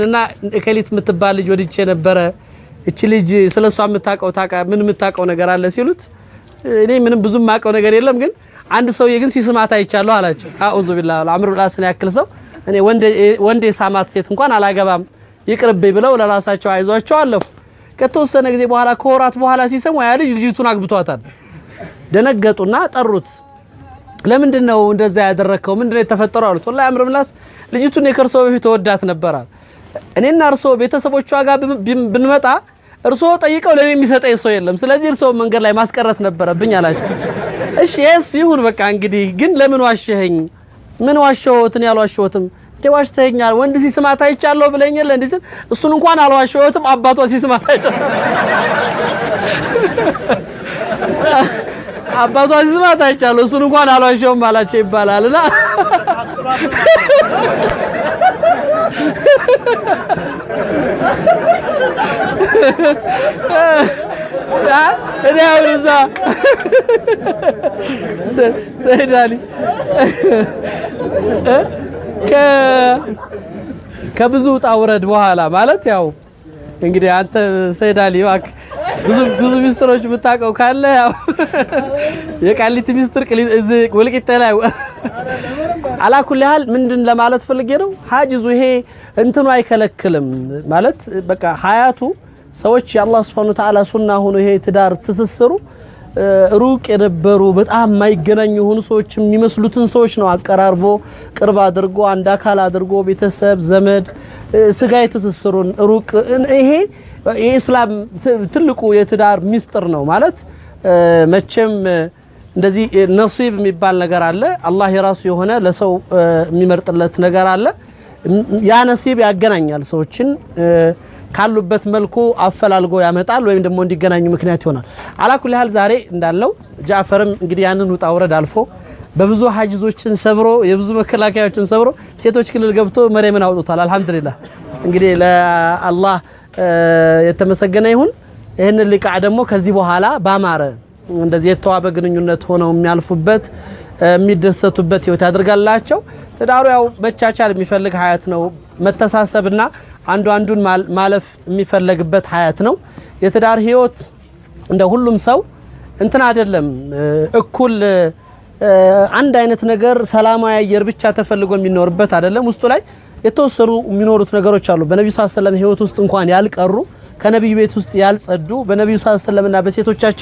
እና እከሊት የምትባል ልጅ ወድጄ ነበረ። እቺ ልጅ ስለሷ የምታውቀው ምን የምታውቀው ነገር አለ ሲሉት፣ እኔ ምንም ብዙም የማውቀው ነገር የለም፣ ግን አንድ ሰውዬ ግን ሲስማት አይቻለሁ አላቸው። አዑዙ ቢላህ፣ አምር ብን አስን ያክል ሰው እኔ ወንድ የሳማት ሴት እንኳን አላገባም ይቅርብኝ ብለው ለራሳቸው አይዟቸው አለፉ። ከተወሰነ ጊዜ በኋላ፣ ከወራት በኋላ ሲሰሙ ያ ልጅ ልጅቱን አግብቷታል። ደነገጡና ጠሩት። ለምንድን ነው እንደዛ ያደረግከው? ምንድን ነው የተፈጠረው አሉት። ወላሂ አምር ብን አስ፣ ልጅቱን ከእርሶ በፊት እወዳት ነበራል። እኔና እርሶ ቤተሰቦቿ ጋር ብንመጣ እርሶ ጠይቀው ለእኔ የሚሰጠኝ ሰው የለም። ስለዚህ እርሶ መንገድ ላይ ማስቀረት ነበረብኝ አላቸው። እሺ yes ይሁን በቃ እንግዲህ፣ ግን ለምን ዋሸኸኝ? ምን ዋሸሁት? እኔ አልዋሸሁትም። እንዴ ዋሽተኸኛል። ወንድ ሲስማት አይቻለሁ ብለኸኝ የለ እንዴ ስል እሱን እንኳን አልዋሸሁትም። አባቷ ሲስማት አይቻለሁ፣ አባቷ ሲስማት አይቻለሁ፣ እሱን እንኳን አልዋሸሁም አላቸው ይባላልና። እኔ አሁን እዛ ሰይድ አሊ ከብዙ ውጣ ውረድ በኋላ፣ ማለት ያው እንግዲህ አንተ ሰይድ አሊ እባክህ ብዙ ብዙ ሚስጥሮች የምታውቀው ካለ፣ ያው የቃሊቲ ሚስጥር እዚህ ወልቂጤ ላይ። አላኩል ያህል ምንድን ለማለት ፈልጌ ነው፣ ሀጅዙ ይሄ እንትኑ አይከለክልም ማለት በቃ ሀያቱ ሰዎች የአላህ ሱብሓነሁ ወተዓላ ሱና ሆኖ ይሄ ትዳር ትስስሩ ሩቅ የነበሩ በጣም የማይገናኙ የሆኑ ሰዎች የሚመስሉትን ሰዎች ነው አቀራርቦ ቅርብ አድርጎ አንድ አካል አድርጎ ቤተሰብ፣ ዘመድ፣ ስጋዊ ትስስሩን ሩቅ፣ ይሄ የኢስላም ትልቁ የትዳር ሚስጥር ነው። ማለት መቼም እንደዚህ ነሲብ የሚባል ነገር አለ። አላህ የራሱ የሆነ ለሰው የሚመርጥለት ነገር አለ። ያ ነሲብ ያገናኛል ሰዎችን፣ ካሉበት መልኩ አፈላልጎ ያመጣል ወይም ደግሞ እንዲገናኙ ምክንያት ይሆናል። አላኩል ያህል ዛሬ እንዳለው ጃዕፈርም እንግዲህ ያንን ውጣ ውረድ አልፎ በብዙ ሀጅዞችን ሰብሮ የብዙ መከላከያዎችን ሰብሮ ሴቶች ክልል ገብቶ መርየምን አውጥቷል። አልሐምዱሊላህ፣ እንግዲህ ለአላህ የተመሰገነ ይሁን። ይህንን ሊቃ ደግሞ ከዚህ በኋላ ባማረ እንደዚህ የተዋበ ግንኙነት ሆነው የሚያልፉበት የሚደሰቱበት ህይወት ያደርጋላቸው። ትዳሩ ያው መቻቻል የሚፈልግ ሀያት ነው። መተሳሰብና አንዱ አንዱን ማለፍ የሚፈለግበት ሀያት ነው። የትዳር ህይወት እንደ ሁሉም ሰው እንትን አይደለም፣ እኩል አንድ አይነት ነገር ሰላማዊ አየር ብቻ ተፈልጎ የሚኖርበት አይደለም። ውስጡ ላይ የተወሰኑ የሚኖሩት ነገሮች አሉ። በነቢዩ ሰለላሁ ዐለይሂ ወሰለም ህይወት ውስጥ እንኳን ያልቀሩ፣ ከነቢዩ ቤት ውስጥ ያልጸዱ፣ በነቢዩ ሰለላሁ ዐለይሂ ወሰለምና በሴቶቻቸው